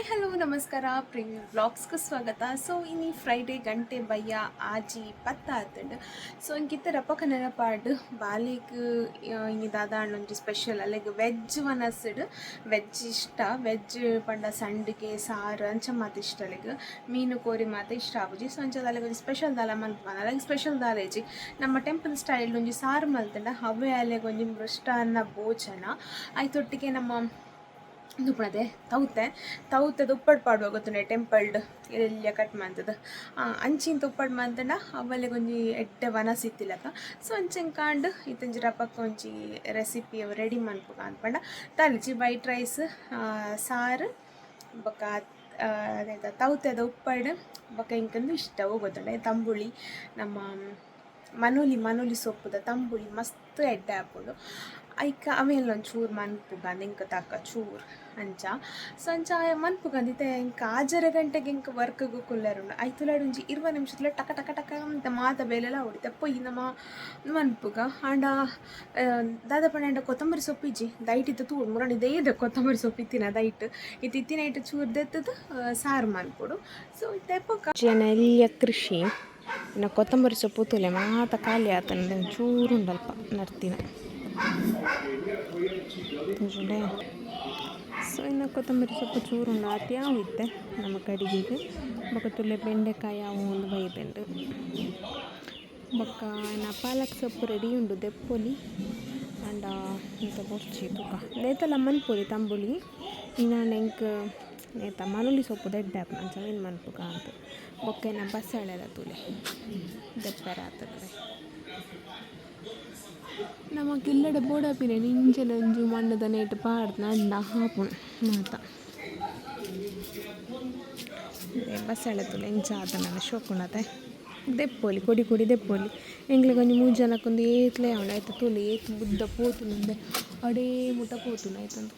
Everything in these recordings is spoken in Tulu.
ಹಲೋ, ನಮಸ್ಕಾರ. ಪ್ರೇಮಿ ವ್ಲಾಗ್ಸ್ಗೆ ಸ್ವಾಗತ. ಸೊ ಇನಿ ಫ್ರೈಡೇ, ಗಂಟೆ ಬಯ್ಯ 6:10 ಆತಂಡ್. ಸೊ ಇಂಕಿತ್ತ ರಪಕ್ಕ ನೆನಪಾಡ್ ಬಾಲೆಗ್ ಇನಿ ದಾದ ಒಂಜಿ ಸ್ಪೆಷಲ್ ಅಲ್ಲೆಗ್ ವೆಜ್ ವನಸ್ಡ್ ವೆಜ್ ಇಷ್ಟ. ವೆಜ್ ಪಂಡ ಸಂಡಿಗೆ, ಸಾರು ಅಂಚ ಮಾತ ಇಷ್ಟ ಅಲೆಗ್. ಮೀನು ಕೋರಿ ಮಾತ ಇಷ್ಟ ಆಪುಜಿ. ಸೊ ಅಂಚ ಅಲೆಗ್ ಒಂಜಿ ಸ್ಪೆಷಲ್ ದಾಲ ಮಲ್ಪುವ. ಅಲೆಗ್ ಸ್ಪೆಷಲ್ ದಾಲ ಇಜ್ಜಿ, ನಮ್ಮ ಟೆಂಪಲ್ ಸ್ಟೈಲ್ ಒಂಜಿ ಸಾರು ಮಲ್ತಂಡ ಅವೇ ಅಲೆಗ್ ಒಂಜಿ ಮೃಷ್ಟಾನ್ನ ಭೋಜನ. ಐತೊಟ್ಟಿಗೆ ನಮ್ಮ ಉಂದು ತೌತೆ, ತೌತೆದ ಉಪ್ಪಡ್ ಪಾಡುವ ಗೊತ್ತುಂಡೆ, ಟೆಂಪಲ್ಡ್ ಎಲ್ಯ ಕಟ್ ಮಂತದ ಅಂಚಿಂತ ಉಪ್ಪಡ್ ಮಂತಂಡ ಅವಲೆಗ್ ಒಂಜಿ ಎಡ್ಡೆ ವನಸ್ ಇತ್ತಿಲಕ. ಸೊ ಅಂಚೆನ್ ಕಾಂಡ್ ಇತ್ತೊಂಜಿ ರಪಕ್ಕ ಒಂಜಿ ರೆಸಿಪಿ ರೆಡಿ ಮನ್ಪುಗ ಅನ್ಪಂಡ ತಾಲಿಜಿ ವೈಟ್ ರೈಸ್, ಸಾರು, ಬೊಕ್ಕ ಅದೇತ ತೌತೆದ ಉಪ್ಪಡ್. ಬೊಕ್ಕ ಇಂಕಂದು ಇಷ್ಟ ಗೊತ್ತುಂಡೆ ತಂಬುಳಿ, ನಮ್ಮ ಮನೋಲಿ ಮನೋಲಿ ಸೊಪ್ಪುದ ತಂಬುಳಿ ಮಸ್ತ್ ಎಡ್ಡೆ ಆಪುಂಡು. ಐಕ್ ಅವೆಲ್ಲ ಒಂಚೂರು ಮನ್ಪುಗ ಇಂಕ ತಕ್ಕ ಚೂರು ಅಂಚ. ಸೊ ಅಂಚ ಮನ್ಪುಗ ಇತ್ತೆ ಇಂಕ ಆಜರೆ ಗಂಟೆಗೆ ಇಂಕ ವರ್ಕ್ಗ್ ಕುಲ್ಲೆರುಂಡು. ಐತುಲಾಡ್ ಒಂಜಿ 20 ನಿಮಿಷದ ಟಕ ಟಕ ಟಕ ಅಂತ ಮಾತ ಬೇಲೆಲ ಆವೊಡು. ಪೊಯಿ ನಮ ಮನ್ಪುಗ. ಆಂಡ ದಾದ ಪಂಡ, ಕೊತ್ತಂಬರಿ ಸೊಪ್ಪು ಇಜ್ಜಿ. ದೈಟ್ ಇತ್ತ ತೂಡು ಮುರಣಿ ದೇದ ಕೊತ್ತಂಬರಿ ಸೊಪ್ಪು ಇತ್ತಿನ ದೈಟ್ ಇತ್ತು. ಇತ್ತಿನ ಐಟ್ ಚೂರು ದೆತ್ತದು ಸಾರು ಮನ್ಪೊಡು. ಸೊ ಇತ್ತೆ ಪೊಕ ಎಲ್ಯ ಕೃಷಿ ಇನ್ನು ಕೊತ್ತಂಬರಿ ಸೊಪ್ಪು ತೂಲೆ ಮಾತ ಖಾಲಿ ಆತಂದೆ, ಚೂರು ಉಂಡಲ್ಪ ನಡ್ತಿನ ತೋಜುಂಡೆ. ಸೊ ಇನ್ನು ಕೊತ್ತಂಬರಿ ಸೊಪ್ಪು ಚೂರು ಉಂಡು, ಆತ್ ಯಾವ ಇತ್ತೆ ನಮ್ಮ ಕಡಿಗೆಗೆ. ಬೊಕ್ಕ ತುಲೆ ಬೆಂಡೆಕಾಯಿ ಅವು ಒಂದು ಬೈದುಂಡು. ಬೊಕ್ಕ ಇನ್ನು ಪಾಲಕ್ ಸೊಪ್ಪು ರೆಡಿ ಉಂಡು, ದೆಪ್ಪೊಲಿ. ಆಂಡ ಇಂತ ಬೊರ್ಚಿ ತೂಕ ನೇತಲ ಮನ್ಪೊಲಿ ತಂಬುಳಿ. ಇನ್ನ ಎಂಕ್ ನೇತ ಮನೊಲಿ ಸೊಪ್ಪು ದೆಡ್ಡೆ ಆಪುಂಡು, ಅಂಚ ಅವೇನು ಮನ್ಪುಗ ಅಂತ. ಬೊಕ್ಕ ಇನ್ನು ಬಸಳೆದ ತೂಲೆ, ದೆಪ್ಪೆರೆ ಆತದೆ. ನಮಕ್ ಇಲ್ಲಡೆ ಬೋಡಾಪಿನ ಇಂಚನ ಒಂಜಿ ಮಣ್ಣುದ ನೇಟ್ ಪಾಡ್ದ್ ನಡ್ಂಡ ಆಪುಂಡು ಮಾತ. ಬಸಳೆ ತೂಲೆ ಎಂಚ ಆತುಂಡು, ಶೋಕುಂಡತೆ. ದೆಪ್ಪೊಲಿ, ಕೊಡಿ ಕೊಡಿ ದೆಪ್ಪೊಲಿ. ಎಂಕ್ಲೆಗ್ ಒಂಜಿ ಮೂಜಿ ಜನಕ್ಕೊಂದು ಏತ್ಲೇ ಆವೊಂಡು. ಐತ ತೂಲೆ ಏತ್ ಉದ್ದ ಪೋತುಂಡು, ಅಡೇ ಮುಟ ಪೋತುಂಡು. ಐತಂದು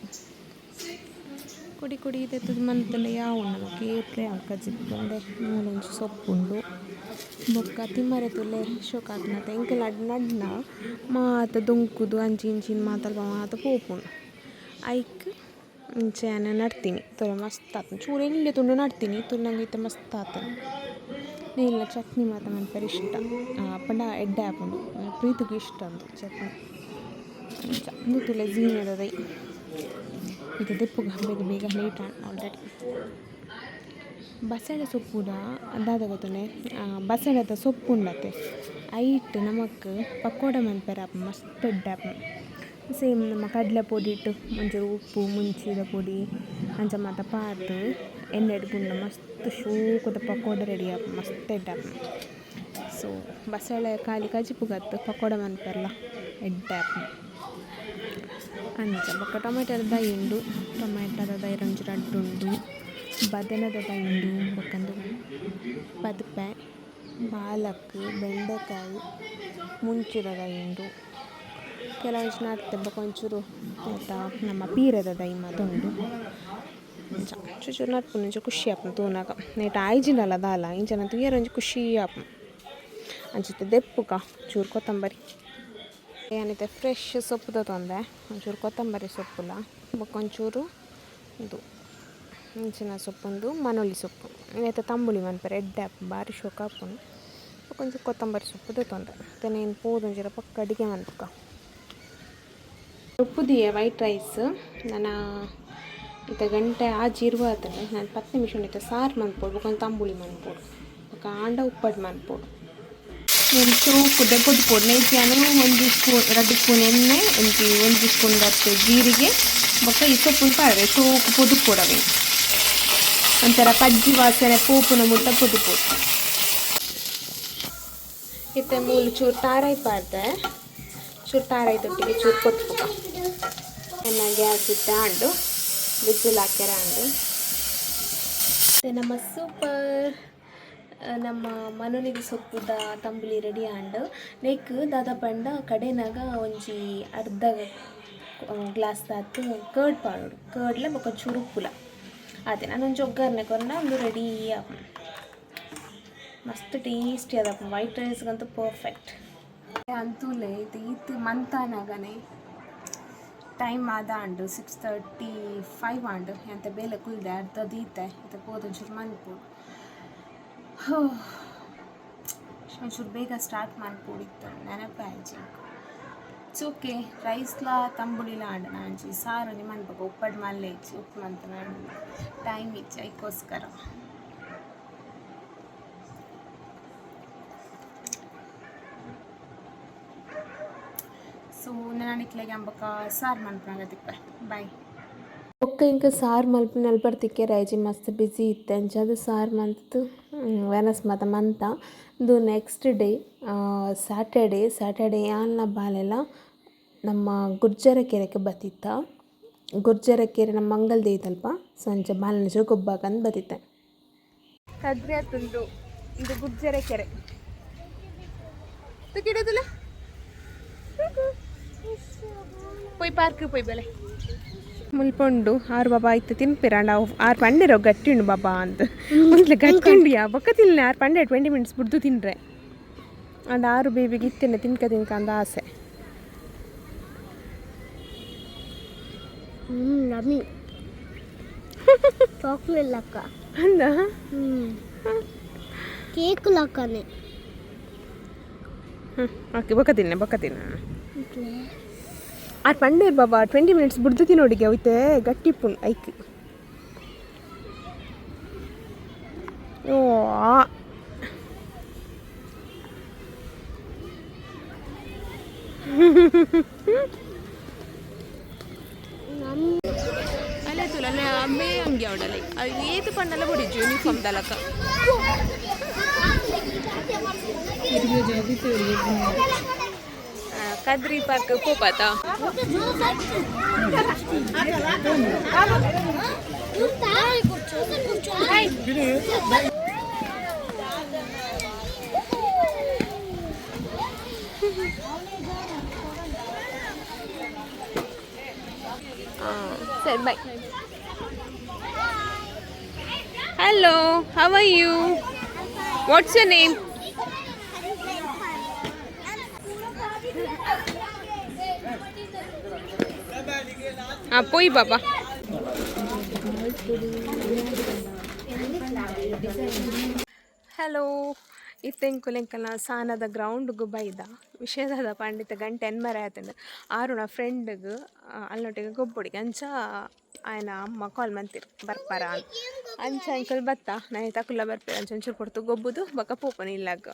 ಕೊಡಿ ಕೊಡಿ ದೆತ್ತುದು ಮಂತ್ಂಡ ಯಾವುಂಡು ನಮಕ್, ಏತ್ಲೇ ಆವೊಂಡು ಕಜಿಪು. ಉಂದೆ ಮೂಲೊಂಜಿ ಸೊಪ್ಪುಂಡು. ಬೊಕ್ಕ ತಿಮ್ಮರೆ ತೂಲೆ, ಶೋಕಾತ್ಂಡತೆ. ಎಂಕುಲು ಅಡ್ ನಡ್ಂಡ ಮಾತ ದೊಂಕುದು ಅಂಚಿ ಇಂಚಿ ಮಾತ ಅಲ್ಪ ಮಾತ ಪೋಪುಂಡು. ಐಕ್ ಇಂಚ ಯಾನ್ ನಡ್ತೀನಿ. ತೂಲೆ ಮಸ್ತ್ ಆತುಂಡು. ಚೂರು ಎಲ್ಯ ತುಂಡು ನಡ್ತೀನಿ, ತೂನಗ ಇತ್ತೆ ಮಸ್ತ್ ಆತುಂಡು. ನೀಲ ಚಟ್ನಿ ಮಾತ ಮನ್ಪೆರೆ ಇಷ್ಟ ಪಂಡ ಎಡ್ಡೆ ಆಪುಂಡು. ಪ್ರೀತಿಗ್ ಇಷ್ಟ ಉಂದು ಚಟ್ನಿ. ಅಂಚ ಉಂದು ತೂಲೆ ಜೀನೆದ ದೈ. ಇತ್ತೆ ದೆಪ್ಪುಗ ಬೇಗ ಬೇಗ, ಲೇಟ್ ಆಂಡ್ ಆಲ್ರೆಡಿ. ಬಸಳೆ ಸೊಪ್ಪುದ ದಾದ ಗೊತ್ತುಂಡೆ, ಬಸಳೆದ ಸೊಪ್ಪು ಉಂಡತೆ, ಐಟ್ ನಮಕ್ ಪಕೋಡ ಮನ್ಪೆರೆ ಆಪುಂಡು, ಮಸ್ತ್ ಎಡ್ಡೆ ಆಪುಂಡು. ಸೇಮ್ ನಮ್ಮ ಕಡಲೆ ಪೊಡಿಟ್ ಒಂಚೂರು ಉಪ್ಪು, ಮುಂಚಿದ ಪೊಡಿ ಅಂಚ ಮಾತ ಪಾಡ್ದ್ ಎಣ್ಣೆಡ್ ಬುಂಡ ಮಸ್ತ್ ಶೋಕುದ ಪಕೋಡ ರೆಡಿ ಆಪುಂಡು, ಮಸ್ತ್ ಎಡ್ಡೆ ಆಪುಂಡು. ಸೊ ಬಸಳೆ ಖಾಲಿ ಕಜಿಪುಗತ್ತ್, ಪಕೋಡ ಮನ್ಪೆರ್ಲ ಎಡ್ಡೆ ಆಪುಂಡು ಅಂಚ. ಬೊಕ್ಕ ಟೊಮೆಟೊದ ದೈ ಉಂಡು. ಟೊಮೆಟೊದ ದೈ ಒಂಜಿ ರಡ್ಡ್ ಉಂಡು. ಬದನೆದ ದೈ ಉಂಡು. ಬೊಕ್ಕ ಉಂದು ಪದ್ಪೆ, ಪಾಲಕ್, ಬೆಂಡೆಕಾಯಿ, ಮುಂಚಿದ ದೈ ಉಂಡು. ಕೆಲವೊಂಜಿ ನಡ್ತೆ. ಬೊಕ ಒಂಚೂರು ದಾದ ನಮ್ಮ ಪೀರೆದ ದೈ ಮಾತ ಉಂಡು. ಅಂಚ ಚೂರು ಚೂರು ನಡ್ಪುಂಡು. ಒಂಚೂರು ಖುಷಿ ಆಪುಂಡು ತೂನಗ. ನೆಟ್ ಆಯ್ಜಿಂಡಲ ದಾಲ ಇಂಚನ ತೂಯೆರೆ ಒಂಜಿ ಖುಷಿ ಆಪುಂಡು. ಅಂಚಿತ್ತೆ ದೆಪ್ಪುಗ ಚೂರು ಕೊತ್ತಂಬರಿ. ಯಾನಿತ್ತೆ ಫ್ರೆಶ್ ಸೊಪ್ಪು ದೆತೊಂದೆ. ಒಂಚೂರು ಕೊತ್ತಂಬರಿ ಸೊಪ್ಪುಲ, ಬೊಕ ಒಂಚೂರು ಉಂದು ಇಂಚಿನ ಸೊಪ್ಪುಂದು ಮನೊಲಿ ಸೊಪ್ಪು. ನೆತ್ತ ತಂಬುಳಿ ಮನ್ಪೆರೆ ಎಡ್ಡೆ ಆಪುಂಡು, ಬಾರಿ ಶೋಕು ಆಪುಂಡು. ಬೊಕ ಒಂಚೂರು ಕೊತ್ತಂಬರಿ ಸೊಪ್ಪು ದೆತೊಂದೆ. ಇತ್ತೆ ಏನ್ ಪೋದು ಒಂಜಿ ರಪಕ್ಕ ಅಡಿಗೆ ಮನ್ಪುಗ. ಉಪ್ಪುದಿಯೆ ವೈಟ್ ರೈಸ್. ನನ ಇತ್ತೆ ಗಂಟೆ 6:20 ಆತುಂಡು. ನಾನು 10 ನಿಮಿಷ ಇತ್ತೆ ಸಾರು ಮನ್ಪೊಡು, ಬೊಕ ಒಂಜಿ ತಂಬುಳಿ ಮನ್ಪೊಡು, ಬೊಕ ಆಂಡ ಉಪ್ಪಡ್ ಮನ್ಪೊಡು. ಶೋಕು ದೆಪ್ಪೊದು ಪೋಡು. ನೆಯ್ಕ್ ಯಾನ್ ಒಂಜಿ ಸ್ಪೂನ್, ರಡ್ಡ್ ಸ್ಪೂನ್ ಎಣ್ಣೆ, ಒಂಜಿ ಒಂಜಿ ಸ್ಪೂನ್ ದಾತ್ ಜೀರಿಗೆ, ಬೊಕ್ಕ ಈ ಸೊಪ್ಪುನು ಪಾಡ್ವೆ. ಶೋಕು ಪೊದುಪೊಡು ಅವೆನ್. ಒಂಥರ ಕಜ್ಜಿ ವಾಸನೆ ಪೋಪುನ ಮುಟ್ಟ ಪೊದುಪೊಡು. ಇತ್ತೆ ಮೂಲು ಚೂರು ತಾರಾಯಿ ಪಾಡ್ದೆ. ಚೂರು ತಾರಾಯಿ ತೊಟ್ಟಿಗೆ ಚೂರು ಪೊತ್ಪುಗ. ಎನ್ನ ಗ್ಯಾಸ್ ಇತ್ತೆ ಆಂಡು, ವಿಸಿಲ್ ಹಾಕ್ಯರ ಆಂಡು. ಮತ್ತೆ ನಮ್ಮ ಸೂಪರ್ ನಮ್ಮ ಮನೊಲಿಗೆ ಸೊಪ್ಪುದ ತಂಬುಳಿ ರೆಡಿ ಆಂಡ್. ನೆಕ್ ದಾದ ಪಂಡ ಕಡೆನಾಗ ಒಂಜಿ ಅರ್ಧ ಗ್ಲಾಸ್ ದಾತ್ ಕರ್ಡ್ ಪಾಡೊಡು. ಕರ್ಡ್ಲ ಬೊಕ ಚೂರು ಉಪ್ಪುಲ ಆತೆ. ನಾನು ಒಂಜಿ ಒಗ್ಗರಣೆ ಕೊರ್ಂಡ ಉಂದು ರೆಡಿ ಆಪುಂಡು. ಮಸ್ತ್ ಟೇಸ್ಟಿ ಆದಪ್ಪು. ವೈಟ್ ರೈಸ್ಗಂತೂ ಪರ್ಫೆಕ್ಟ್. ಅಂತೂಲೆ ಇದು ಈತ್ ಮಂತಾನಾಗನೆ. ಟೈಮ್ ಆದಾಂಡ್ 6:35 ಆಂಡ್. ಎಂತ ಬೇಲೆ ಕುಲ್ದೆ ಅರ್ಧ ದೀತೆ ಇತ್ತೆ ಪೋದು ಒಂಚೂರು ಮನ್ಪೊಡು. ಒಂಚೂರು ಬೇಗ ಸ್ಟಾರ್ಟ್ ಮನ್ಪೊಡಿತ್ತು, ನೆನಪೇ ಆಯ್ಜಿ. It's okay. ರೈಸ್ಲ ತಂಬುಳಿಲ ಆಂಡ್. ನಾಂಜಿ ಸಾರು ಒಂಜಿ ಮನ್ಪಕ ಉಪ್ಪಡ್ ಮಲ್ಲೆ ಇಜ್ಜಿ, ಉಪ್ಪು ಮಂತನ ಟೈಮ್ ಇಜ್ಜಿ ಐಕೋಸ್ಕರ. ಸೊ ನಾನು ಇಕ್ಲೆಗೆ ಅಂಬಕ ಸಾರು ಮನ್ಪುನಾಗ ತಿಕ್ಪೆ. ಬಾಯ್. ಬೊಕ್ಕ ಎಂಕ್ ಸಾರು ಮಲ್ಪುನ ಅಲ್ಪ ತಿಕ್ಕೆರೆ ಆಯ್ಜಿ, ಮಸ್ತ್ ಬಿಸಿ ಇತ್ತೆ. ಅಂಚಾದ್ ಸಾರು ಮಂತ್ ವೆನಸ್ ಮಾತ ಮಂತ. ಉಂದು ನೆಕ್ಸ್ಟ್ ಡೇ ಸ್ಯಾಟರ್ಡೆ. ಸ್ಯಾಟರ್ಡೆ ಯಾನ್ಲ ಬಾಲೆಲ ನಮ್ಮ ಗುರ್ಜರ ಕೆರೆಕ್ ಬತ್ತಿತ್ತ. ಗುರ್ಜರ ಕೆರೆ ನಮ್ಮ ಮಂಗಲ್ದೇವಿದಲ್ಪ. ಸೊ ಅಂಚ ಬಾಲೆನ ಗೊಬ್ಬಾಗಂದ್ ಬತ್ತಿತ್ತೆ. ಕದ್ರಿ ಆತುಂಡು. ಇದು ಗುರ್ಜರ ಕೆರೆ. ತುಕಿಡೋದಿಲ್ಲ. ಪೋಯ್ ಪಾರ್ಕ್ ಪೋಯ್ ಬಲೆ. ಮುಲ್ಪ ಉಂಡು ಆರು ಬಾಬಾ ಇತ್ತು ತಿನ್ಪಿರ. ಅಂಡ ಅವು ಆರು ಪಂಡೆರ ಗಟ್ಟಿ ಉಂಡು ಬಾಬಾ ಅಂತ. ಒಂದ್ಲೆ ಗಟ್ಟಿ ಉಂಡು ಯಾ ಬೊಕ್ಕ ತಿನ್ಲೆ. ಆರು ಪಂಡೆ 20 ಮಿನಿಟ್ಸ್ ಬುಡ್ದು ತಿನ್ರೆ. ಅಂಡ ಆರು ಬೇಬಿಗೆ ಇತ್ತೇನೆ ತಿನ್ಕ ತಿನ್ಕ ಅಂದ ಆಸೆ. ನಮಿ ಚಾಕ್ಲೇಟ್ ಲಕ್ಕ. ಅಂದ. ಕೇಕ್ ಲಕ್ಕನೆ. ಹ್ಞೂ ಓಕೆ, ಬೊಕ್ಕ ತಿನ್ನೆ, ಬೊಕ್ಕ ತಿನ್ನ. ಆರು ಪಂಡೇರ್ ಬಾಬಾ 20 ಮಿನಿಟ್ಸ್ ಬುಡ್ದು ತಿನ್ನೋಡಿಗೆ ಹೋಯ್ತೆ ಗಟ್ಟಿ ಪುಣ್ ಐಕ್. ಓ ಅಲ್ಲೇ ತುಲ ಅಮ್ಮೆ ಅಂಗಿ ಅವಡಲ್ಲ ಅದು ಏತು ಪಂಡಲ ಬಡಿಜು ಯೂನಿಫಾರ್ಮ್ ದಲಕ. ಕದ್ರಿ ಪಾರ್ಕ್ ಪೋಪಾತ. ಸರಿ, bye. Hello, how are you? What's your name? ಹಾಂ ಪೋಯ್ ಬಾಬಾ. ಹಲೋ, ಇತ್ತೆಂಕುಲೆಂಕಲ್ನ ಸಾನದ ಗ್ರೌಂಡ್ಗು ಬೈದ. ವಿಷಯದಾದ ಪಂಡಿತ ಗಂಟೆ ಎನ್ಮರೆ ಆತಂಡ್. ಆರುಣ ಫ್ರೆಂಡ್ಗ್ ಅಲ್ನೊಟ್ಟಿಗೆ ಗೊಬ್ಬೊಡಿಗೆ ಅಂಚ ಆಯನ ಅಮ್ಮ ಕಾಲ್ ಮಂತಿರು ಬರ್ಪಾರ ಅಂತ. ಅಂಚ ಅಂಕಲ್ ಬತ್ತ ನಾಯಿ ತಕುಲ್ಲ ಬರ್ಪೇರು. ಅಂಚ ಒಂಚೂರು ಪೊರ್ತು ಗೊಬ್ಬುದು ಬೊಕ್ಕ ಪೋಪುನು ಇಲ್ಲಗ್.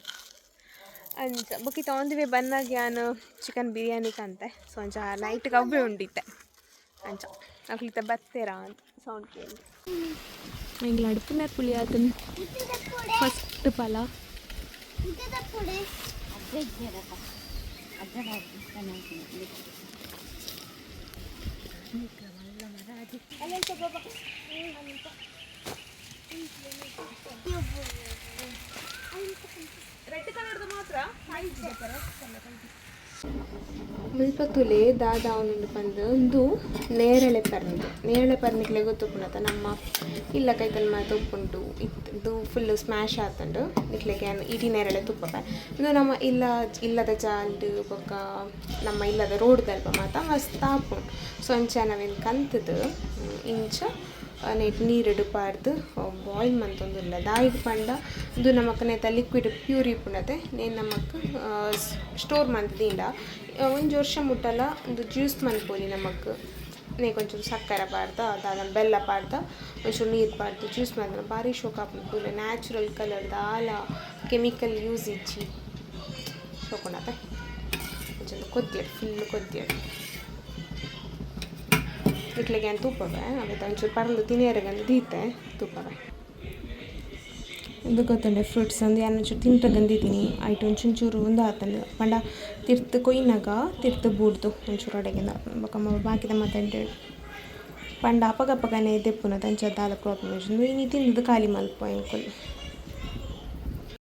ಅಂಚ ಬೊಕ್ಕ ಇತ್ತೆ ಆನ್ the way ಬನ್ನಾಗ ಯಾನ್ ಚಿಕನ್ ಬಿರಿಯಾನಿ ಕಂತೆ. ಸೊ ಅಂಚ ನೈಟ್ಗೆ ಅವ್ವೆ ಉಂಡಿತ್ತೆ. ಅಂಚ ಅಕ್ಲಿತ್ತ ಬತ್ತೇರಾ ಅಂತ ಸೌಂಡ್ ಕೇಳಿ. ಎಂಗ್ಲ ಅಡ್ಪುನಾರ್ ಪುಳಿ ಆತನ್ ಫಸ್ಟ್ ಫಲ. ರೆಡ್ ಕಲರ್ದು ಮಾತ್ರ. ಮುಲ್ಪ ತುಲೆ ದಾದ ಅವನುಂಡು ಪಂದ್ ಉಂದು ನೇರಳೆ ಪರ್ಂದ್. ನೇರಳೆ ಪರ್ನಿಕ್ಲೆ ಗೊತ್ತುಪ್ಪುನತ ನಮ್ಮ ಇಲ್ಲ ಕೈತಲ್ ಮಾತ ಉಪ್ಪುಂಡು. ಇತ್ತು ಫುಲ್ ಸ್ಮ್ಯಾಶ್ ಆತುಂಡು. ನಿಕ್ಲೆಗೆ ಯಾನ್ ಇಡೀ ನೇರಳೆ ತುಪ್ಪಪೆ. ಉಂದು ನಮ್ಮ ಇಲ್ಲ ಇಲ್ಲದ ಜಾಲ್ಡ್ ಬೊಕ್ಕ ನಮ್ಮ ಇಲ್ಲದ ರೋಡ್ದಲ್ಪ ಮಾತ ಮಸ್ತ್ ಆಪುಂಡು. ಸೊ ಅಂಚ ಅವೆನ್ ಕಂತುದು ಇಂಚ ನೆಟ್ ನೀರುಡು ಪಾಡ್ದು ಬಾಯ್ಲ್ ಮಂತೊಂದುಲ್ಲ. ದಾಯಿಗ್ ಪಂಡ ಉಂದು ನಮಕ್ ನೆತ್ತ ಲಿಕ್ವಿಡ್ ಪ್ಯೂರ್ ಇಪ್ಪುಂಡತೆ. ನೇನ್ ನಮಕ್ ಸ್ಟೋರ್ ಮಂತ್ ದೀಂಡ ಒಂಜಿ ವರ್ಷ ಮುಟ್ಟಲ ಉಂದು ಜ್ಯೂಸ್ ಮನ್ಪೊಲಿ ನಮಕ್. ನೇಕ್ ಒಂಚೂರು ಸಕ್ಕರೆ ಪಾಡ್ದ ದಾದ ಬೆಲ್ಲ ಪಾಡ್ದ ಒಂಚೂರು ನೀರು ಪಾಡ್ದು ಜ್ಯೂಸ್ ಮಲ್ತ್ಂಡ ಬಾರಿ ಶೋಕು ಆಪುಂಡು. ತೂಲೆ ನ್ಯಾಚುರಲ್ ಕಲರ್ ದಾಲ ಕೆಮಿಕಲ್ ಯೂಸ್ ಇಜ್ಜಿ. ಶೋಕುಂಡತೆ. ಒಂಚೂರು ಕೊದ್ದಿಯಡ್, ಫುಲ್ ಕೊದ್ದಿಯಡ್. ನಿಕ್ಲೆಗೆ ಯಾನ್ ತೂಪವೆ ಅವೆತ ಒಂಚೂರು ಪರ್ಂದ್ ತಿನಿಯರೆಗಂದ್ ದೀತೆ ತೂಪವೆ. ಉಂದು ಗೊತ್ತುಂಡೆ ಫ್ರೂಟ್ಸ್ ಅಂದ್ ಯಾನ್ ಒಂಚೂರು ತಿಂಟದಂದಿದ್ದೀನಿ. ಐಟ್ ಒಂಚೂರು ಉಂದು ಆತುಂಡು ಪಂಡ ತಿರ್ತ್ ಕೊಯ್ನಗ ತಿರ್ತ್ ಬೂರ್ದು ಒಂಚೂರು ಅಡೆಗಿಂದ. ಬೊಕ ಬಾಕಿದ ಮಾತ ಎಡ್ಡೆ. ಪಂಡ ಅಪಗಪಗನೆ ದೆಪ್ಪುನತ ಅಂಚ ದಾಲ ಪ್ರಾಬ್ಲಮ್ ಇಜ್ಜಿ. ಉಂದು ಇನಿ ತಿಂದುದು ಖಾಲಿ ಮಲ್ಪುವ ಎಂಕುಲು.